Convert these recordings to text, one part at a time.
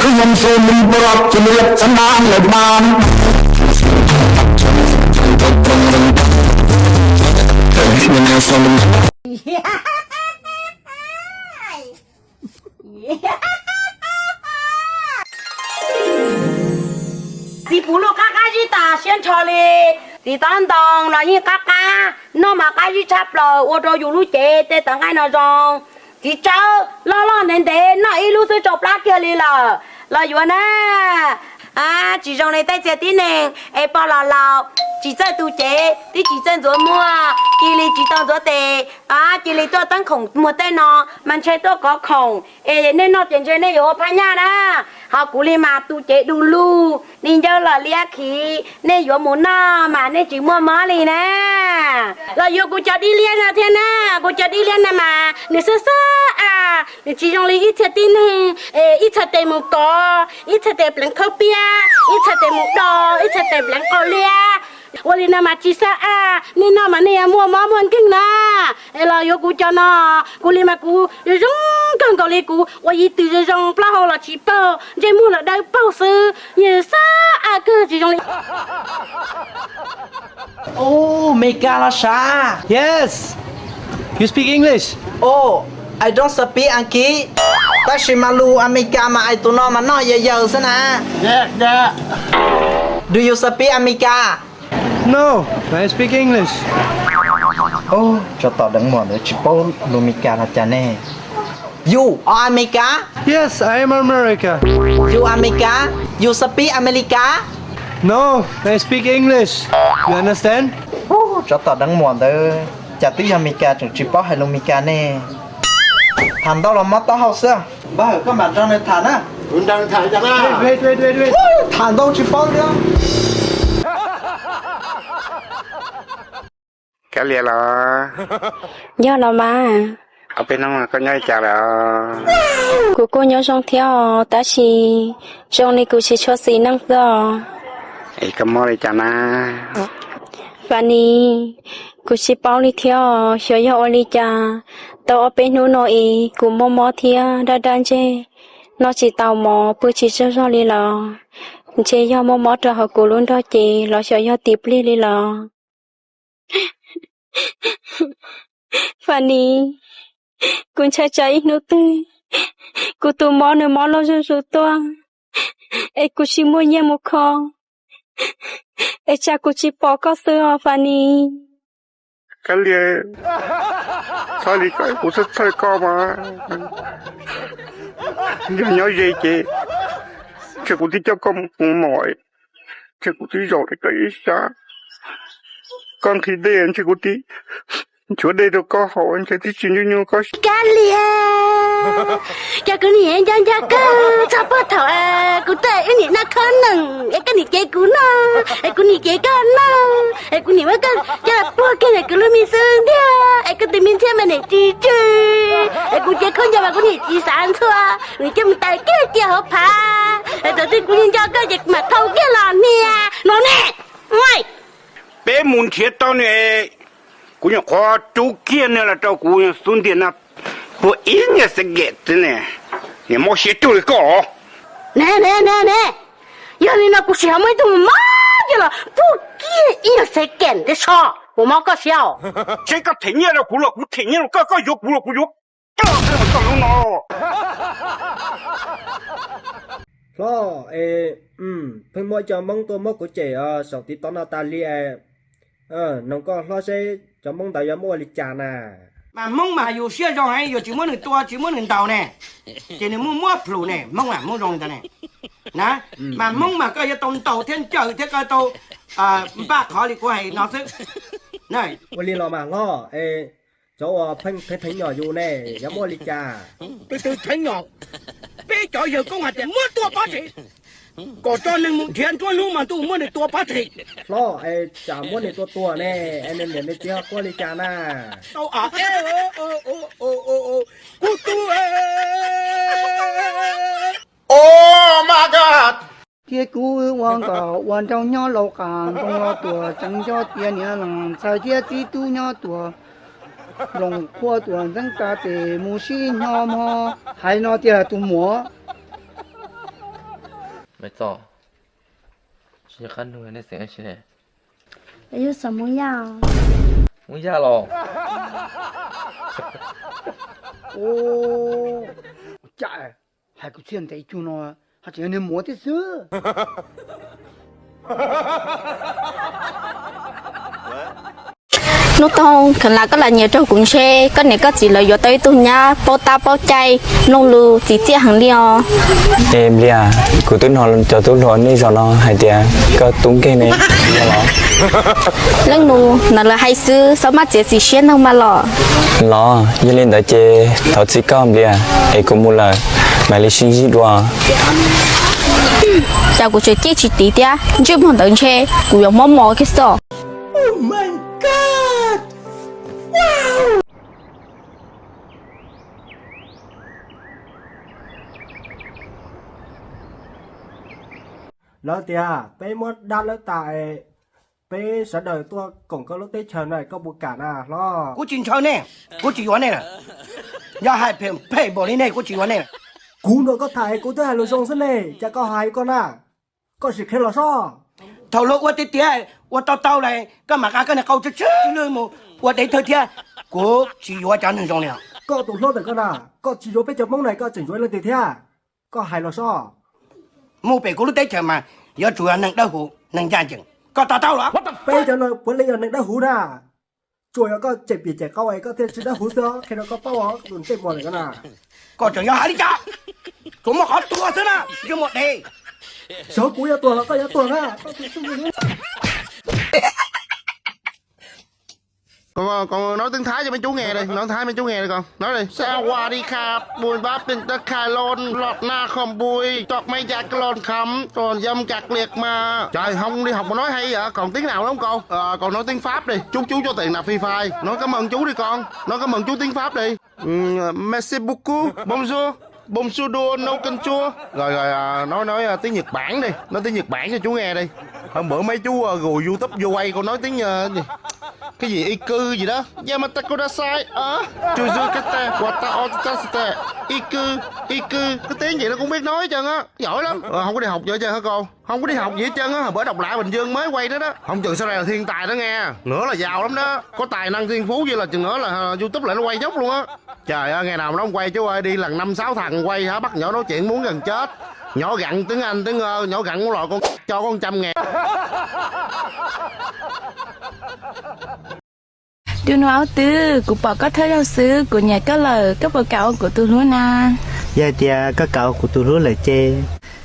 Kuv yog Xoo Lim Prot, cia li lawv xav na lawv mas. Txiv puv luj qab qab zib tas siab nrho li. Txiv tob ntoo los yeej qab qab, noj mas qab zib tshaj plaws, ua rau yus lub cev tej tawv nqaij no zoo. Txiv tsawb loj loj ntev ntev, noj ib lub xwb tsau plab kiag li lawm. Los yuav na, tsis zoo li tej txhia tib neeg es pog los laus, tsis txawj tu cev, twb tsis txawj ntxuav muag, cia li tsis tau ntxuav tes, cia li tuaj teeb khoom muag tej no, mas ntshe tuaj kov khoom, es nej noj ces ntshe nej yuav ua phab nyaj na. Ho kuv li mas tu cev du lug, li ncawg los liab khiv, nej yuav mus noj mas nej tsis muaj mob li na. Los yuav kuv cov dib liab no thiab na, kuv cov dib liab no mas nws xab xab a, nws tsis zoo li ib txhia tib neeg, ib txhais tes mus kov, ib txhais tes pleev khaub piab, ib txhais tes mus do, ib txhais tes pleev qau liab. Ua li no mas tsis xab a, nej noj mas nej yuav muaj mob muaj nkeeg na. Es los yuav kuv cov no, kuv li mas kuv zoo zoo kawg nkaus li, kuv ua ib tug zoo zoo, plaub hau los tsis paug, ntsej muag los dawb paug xwb, yeej xab a kawg tsis zoo li. Oh, Amelikas los sav? Yes. You speak English? Oh, I don't speak Askiv, tab sis mas lus Amelikas mas hais tus no mas noj yawg yawg xwb na. Do you speak Amelikas? No, I speak English. Tsov tom deev muam ntawd tsis paub lus Amelikas los cas ne? You are America? Yes, I am America. You America? You speak America? No, I speak English. You understand? Tsov tom deev muam ntawd cas twb yog Amelikas tseem tsis paub hais lus Amelikas ne. Tham ntau los mob taub hau xwb. Npawg, koj mam nrog nws tham na. Tham ntau tsis paub li. Kab Lias los? Yog los mas. Ob peb hnub koj nyob li cas lawm? Kuv kuj nyob zoo thiab os, tab sis zoo li kuv tsis tshua xis neej xwb os. Es koj mob li cas na? Fani, kuv tsis paub li thiab os, xyov yog ua li cas, tau ob peb hnub no es kuv mob mob thiab daj daj ntseg, noj tsis tau mov, pw tsis tsaug zog li los, ntshe yog mob mob rau hauv kuv lub nrog cev los xyov yog tim pliag li los. Fani, kuv ntshai tsam ib hnub twg kuv tus mob nws mob loj zuj zus tuaj, es kuv tsis muaj nyiaj mus kho, es tsam kuv tsis pom koj xwb os Fani. Kab Lias, txhob li ko, kuv txhawj txhawj koj mas. Yog nyob ze ces ntshe kuv twb coj koj mus mos, ntshe kuv twb zaum rau koj ib sab. Koj nqhis dej ntshe kuv twb nchuav dej rau koj haus, ntshe twb tsis nyuaj nyuaj koj. Kab Lias, cas kuv nim nco nco koj txog puag thaum kuv tuaj wb nim noj khob noom es koj nim cev kuv noj, es kuv nim cev koj noj, es kuv nim muab koj coj puag kiag ntawm kuv lub me xub ntiag, es koj tus me ntxhiab mas nim tsis tsw, es kuv cev khaub ncaws mas kuv nim tsis xav ntxhua, nim coj mus taws kiag cia hauv phav, es thaum twg kuv nco koj ces kuv mam thau kiag los hnia no ne. Peb mus nrhiav tau nws, kuv nyuam qhuav rub kiag nws los rau kuv xub ntiag no, puag ib nyuag xeeb kem xwb ne, niam mob siab cuag li koj. Ne ne ne ne, yog li no kuv sim ho muaj ib tug mob kiag los puag kiag ib nyuag xeeb kem thiab so, puas mob koj siab os? Seb koj them nyiaj rau kuv los kuv them nyiaj rau koj, koj yuav kuv los kuv yuav koj, koj lub no. Hlob, es pheej muaj ib co Hmoob tuaj muab kuv cem saum TikTok no tas li es, noog koj hlob seb cov Hmoob ntawd yuav muaj ua li cas na. Mas Hmoob mas yus siab zoo heev, yus tsis muab nws tua tsis muab nws ntaus ne, ces nws muaj muab plhus ne, Hmoob mas Hmoob zoo li ntawd ne. Na, mas Hmoob mas koj yuav tau ntaus thiab ncaws thiab koj tau npaj qhov li kuv hais no xwb. Ua li los mas hlob, es cov uas pheej theev nyom yus ne, yuav muaj li cas? Tus twg theev nyom? Peb cov yawg koob hais tias muab tua pov tseg, kom tso neeg mus nrhiav nruab hnub mas ntuj muab nws tua pov tseg. Hlob, es tsam muab nws tua tuag ne, es nws niam nws txiv ho quaj li cas na? Tau, kuv tus, oh my god. Thiab kuv ua nkauj ua nraug nyob laus qas, nkoos los tuaj tseem nco tias niam los ntxhais thiab txiv tub nyob tuaj, nploos qhua tuaj ntxeev tas tes mus sib nyo mog. Hais no tiag tus muam. Maiv Txos, tsis nco qab nug nej xeem dab tsi ne? Yog xeem Hmoob Yaj. Hmoob Yaj los? Ua cas hais kwv txhiaj ntev cuag no, ho tseem yog niag muam thiab xwb. Hnub Toog, kheev lam koj lam nyiam raug kuv ntshe koj niam koj txiv lawv yuav tau ib tug nyab paub tab paub cai, mloog lus txim txiaj heev li os. Es Nplias, kuv twb hnov cov tub hluas nej zos no hais tias koj tub nkeeg ne, los? Leej nus, hnov lawv hais xwb, txhob maj txiav txim siab ntag mas los. Los, yog li ntawd ces thov txim koj Nplias, es kuv mus lawm, mam li sib ntsib dua. Cas kuv tseem ciaj tsis tiv thiab, ntsej muag ntawd ntshe kuv yuav mob mos kiag xwb. Lawv tias peb muab dab lawb tas, peb sawv daws tuaj koom koj lub teb chaws na, koj puas kam na hlob? Kuv tsis ntshaw nej, kuv tsis yuav nej lawm. Yog hais phem phem npaum li nej kuv tsis yuav nej lawm. Kuv nrog koj tham kuv twb hais lus zoo xwb ne, cas koj hais koj na? Koj sim qhia los sob. Thaum luag ua tiag tiag, ua tau tau lawm koj mam nqa koj niag qau tsw tsw lwj mus ua dev thawj thiab. Kuv tsis yuav cov neeg zoo li os. Koj tus hlob ntawm koj na, koj tsis yuav peb cov Hmoob na koj tseem yuav leej twg thiab? Koj hais los sob. Mus pem kuv lub teb chaws mas yuav tsum yog neeg dawb huv neeg ncaj ncees, koj to taub los? Peb cov no puav leej yog neeg dawb huv na. Tsuas yog koj cem piam cem qau es koj thiaj tsis dawb huv xwb, qhia rau koj paub os, tus ntsej muag ntawm koj na. Koj tseem yuav hais li cas? Tsuas muaj qhov tuag xwb na, ntsej muag dev. Xyov kuv yuav tuag los koj yuav tuag na. Con, con nói tiếng Thái cho mấy chú nghe đây, nói Thái mấy chú nghe đây con. Nói đi. สวัสดีครับ บุญบ้าเป็นตะไคร่ลน หลอดหน้าคอมบุย ดอกไม้ยาก็ลนคำ còn dâm gạt liệt mà. Trời, không đi học mà nói hay vậy, còn tiếng nào nữa không con? Ờ, con nói tiếng Pháp đi, chúc chú cho tiện nạp Free Fire. Nói cảm ơn chú đi con, nói cảm ơn chú tiếng Pháp đi. Ừm, merci beaucoup, bonjour. Bông su đua nâu canh chua. Rồi, rồi, à, nói, nói, à, tiếng Nhật Bản đi. Nói tiếng Nhật Bản cho chú nghe đi. Hôm bữa mấy chú, à, gù YouTube vô quay, con nói tiếng, ờ, gì? Cái gì y cư gì đó. Yamata kudasai. Ờ. Chuzu kata, wata otata sata. Y cư, y cư. Cái tiếng gì nó cũng biết nói hết trơn á. Giỏi lắm. Ờ, không có đi học giỏi trơn hả cô? Không có đi học gì hết trơn á, bữa độc lạ Bình Dương mới quay đó đó. Không chừng sau này là thiên tài đó nghe. Nữa là giàu lắm đó. Có tài năng thiên phú gì là chừng nữa là YouTube lại nó quay dốc luôn á. Trời ơi, ngày nào mà nó không quay chú ơi, đi lần năm sáu thằng quay hả, bắt nhỏ nói chuyện muốn gần chết. Nhỏ gặn tiếng Anh, tiếng Ơ, nhỏ gặn muốn lòi con cho có một trăm ngàn. Dua nua Aub Twb, kuv pom koj thawj zaug xwb, kuv nyiam koj lawm, koj puas kam ua kuv tus hlub na? Yog hais tias koj kam ua kuv tus hlub lawm ces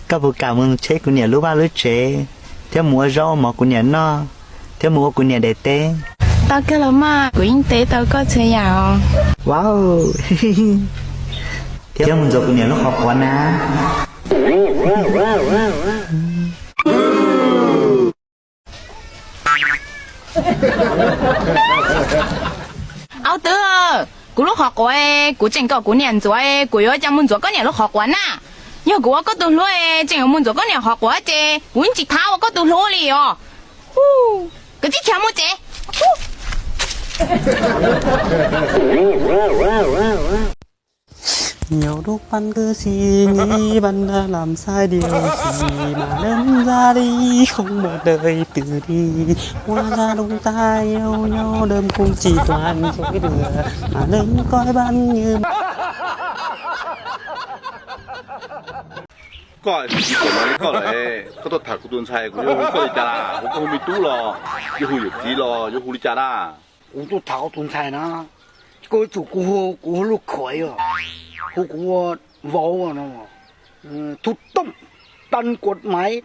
koj puas kam mus tsheb kuv niam lub vaj lub tsev, thiab mus ua zaub ua mov kuv niam noj, thiab mus ua kuv niam daim teb? Tau kawg los mas, kuv yeej teb tau koj txhua yam os. Wow. Thiab mus ntxuav kuv niam lub qhov quav na. Aub Twb, kuv lub qhov quav, kuv tseem kom kuv niam ntxuav, kuv yuav cas mus ntxuav koj niam lub qhov quav na? Yog kuv ua koj tus hlub, tseem yuav mus ntxuav koj niam qhov quav ces kuv yeej tsis thab ua koj tus hlub li os. Koj tib chav mus tsev. Nhiều lúc bạn cứ suy nghĩ bạn đã làm sai điều gì mà đến ra đi không một đời từ đi. Hóa ra đúng ta yêu nhau đơm cũng chỉ toàn dối lừa mà đến coi bạn như Koj tsis tau li koj lawm, koj tuaj tham kuv tus ntxhais, kuv yuav hu koj li cas? Hu koj hu me tub los, yuav hu yawm txiv los, yuav hu li cas na? Kuv tuaj tham kuv tus ntxhais na, koj yuav tsum kuv hu, kuv hu lub khoiv os, hu kuv ua vauv no, thu tooj, tanh kuam maiv,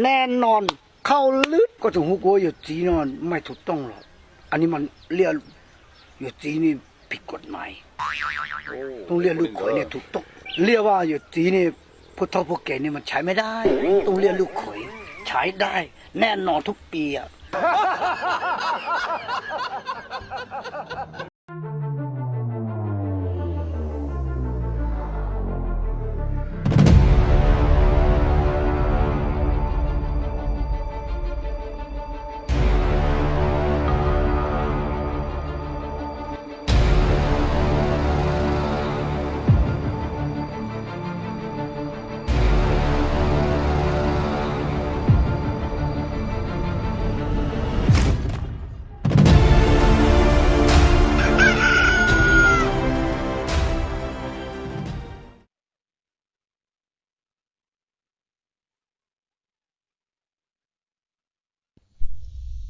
ne non, khau lwb, koj tseem hu kuv ua yawm txiv no, maiv thu tooj los, ani mas liaj yawm txiv ni phim kuam maiv, tooj liaj lub khoiv ni thu tooj, liaj vaj yawm txiv ni phua thauj phua kem ni mas tshaiv maiv daig, tooj liaj lub khoiv tshaiv daig, ne non thub piam.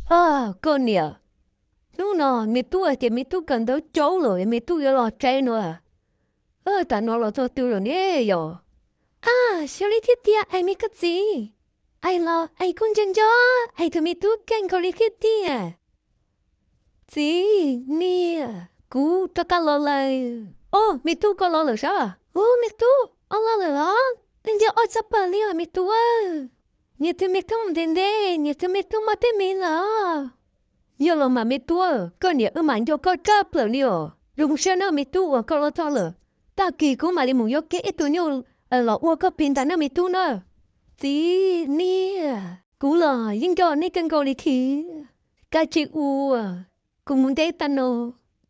Pag koj niam, hnub no me tub hais tias me tub kawm ntawv caum lawm, me tub yuav los tsev no. Tam no los txog twg lawm ne yom? A, xyov li thiab tiag es me koj txiv, es los es kuj nco nco es tus me tub kawg nkaus li thiab tiag. Txiv, niam, kuv rov qab los lawm. Os, me tub koj los lawm sas? Ub, me tub, koj los lawm los? Nws nco ua txog pawg li os me tub. Niam tus me tub ntev ntev, niam tus me tub muaj peb mev lawm. Yog los mas me tub, koj niam wb mam nco koj tshaj plaws li os. Zoo siab nawb me tub uas koj los txog lawm. Tag kis kuv mam li mus yuav kiag ib tug nyuj los ua koj pis ntag nawb me tub na. Txiv, niam, kuv los yeej nco nej kawg nkaus li thiab. Kav tsij ua, kuv mus ntev tag no,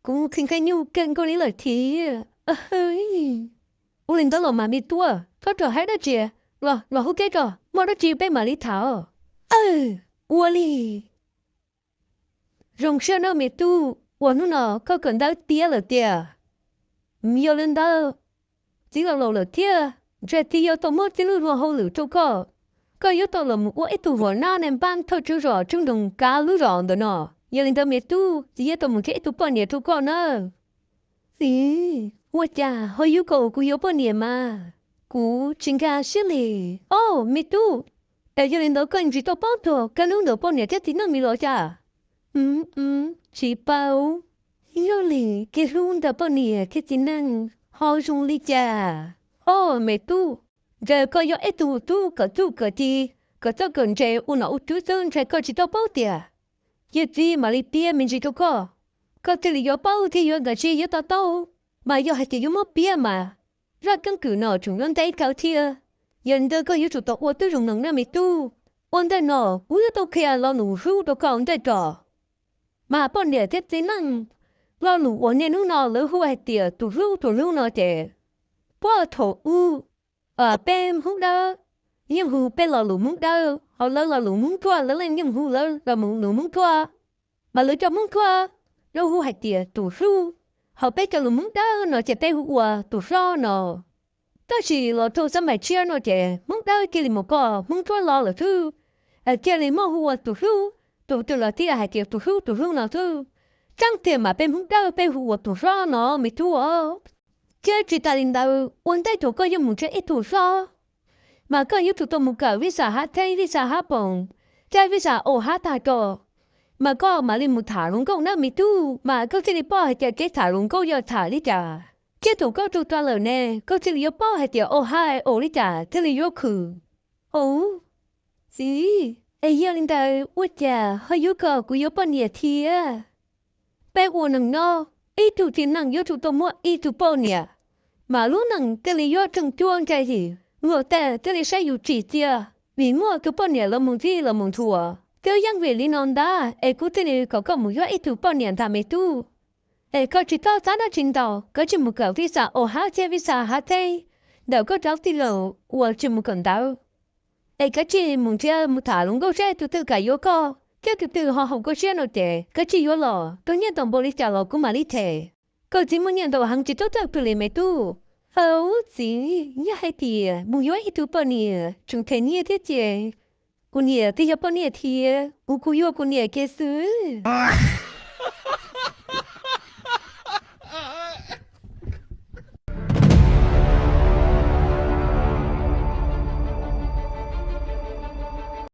kuv mus khi nqe nyuj kawg nkaus li lawm thiab. Ua li ntawd los mas me tub, koj rov hais dab tsi? Los, los hauv tsev tso, muaj dab tsi peb mam li tham. Aw, ua li. Zoo siab nawb me tub uas hnub no koj kawm ntawv tiav lawm tiag. Yog li ntawd, txiv los laus lawm thiab, ntshe txiv yuav tau muab txiv lub luag hauj lwm rau koj. Koj yuav tau los mus ua ib tug huas nab neeg npab thawj tswv zos tswv nroog kav lub zos ntawm no. Yog li ntawd me tub, txiv yuav tau mus nrhiav ib tug poj niam rau koj nawb. Txiv, ua cas ho yuav kom kuv yuav poj niam mas kuv tsis nkag siab li. Os me tub, es yog li ntawd koj tsis tau paub txog kab hnub ntawm poj niam thiab txiv neej li los cas? Tsis paub. Yog li kev hlub ntawm poj niam thiab txiv neej ho zoo li cas? Os me tub, ntshe koj yog ib tug tub kawm txuj kawm ci, kawm txawj kawm ntse ua nom ua tswv xwb ntshe koj tsis tau paub tiag. Cia txiv mam li piav me ntsis rau koj, koj thiaj li yuav paub thiab yuav nkag siab yuav to taub. Mas yog hais tias yuav muab piav mas zaj keeb kwm no tseem yuav ntev kawg thiab. Yog li ntawd koj yuav tsum tau ua tib zoo mloog nawb me tub. Ua ntej no kuv yuav tau qhia lo lus hlub rau koj ua ntej tso. Mas poj niam thiab txiv neej, lo lus uas niaj hnub no lawv hu hais tias tus hlub tus hlub no ces, puag thaum ub peb Hmoob Dawb yeej hu peb lo lus Hmoob Dawb, ho lawv lo lus Hmoob Txuaj lawv yeej hu lawv lo lus Hmoob Txuaj, mas lawv cov Hmoob Txuaj lawv hu hais tias tus hlub, ho peb cov lus Hmoob Dawb no ces peb hu ua tus hlob no. Tab sis los rau xab mais tshiab no ces Hmoob Dawb cia li mus koj Hmoob Txuaj los lawm xwb, cia li muab hu ua tus hlub, tus twg los thiaj hais tias tus hlub tus hlub no xwb. Tseeb tiag mas peb Hmoob Dawb peb hu ua tus hlob no me tub os. Thiab tsis tas li ntawd ua ntej thaum koj yuav mus nrhiav ib tug hlob, mas koj yuav tsum tau mus kawm vij xas hav theeb, vij xas hav poom, thiab vij xas au hab tag tso, mas koj mam li mus tham hluas nkauj nawb me tub, mas koj thiaj li paub hais tias kev tham hluas nkauj yog tham li cas. Thiab thaum koj tau tso lawm ne koj thiaj li yuav paub hais tias au hab es au li cas thiaj li yuav khwm. Au, txiv, es yog li ntawd ua cas ho yuav kom kuv yuav poj niam thiab? Peb ua neeg nyob, ib tug txiv neej yuav tsum tau muaj ib tug poj niam, mas lub neej thiaj li yuav tseem cuab ntsej yim, luag tej thiaj li saib yus tsim txiaj. Vim muaj tus poj niam los mus ntxig los mus nthuav, twb yeej vim li no ntag es kuv thiaj li kom koj mus yuav ib tug poj niam ntag me tub. Es koj tsis txhob xav dab tsi ntau, koj cia li mus kawm vij xas au hab thiab vij xas hav theeb ntawm koj cov tij laug uas tsis mus kawm ntawv. Es koj cia li mus nrhiav mus tham hluas nkauj seb tus twg kam yuav koj thiab tus twg ho haum koj siab no ces koj cia li yuav los, tus nyiaj tau npaum li cas los kuv mam li them. Koj txiv muaj nyiaj ntau heev tsis txawj txawj pw li me tub. Aw txiv, yog hais tias mus yuav ib tug poj niam tseem them nyiaj thiab ces kuv niam twb yog poj niam thiab, kuv kuj yuav kuv niam kiag xwb.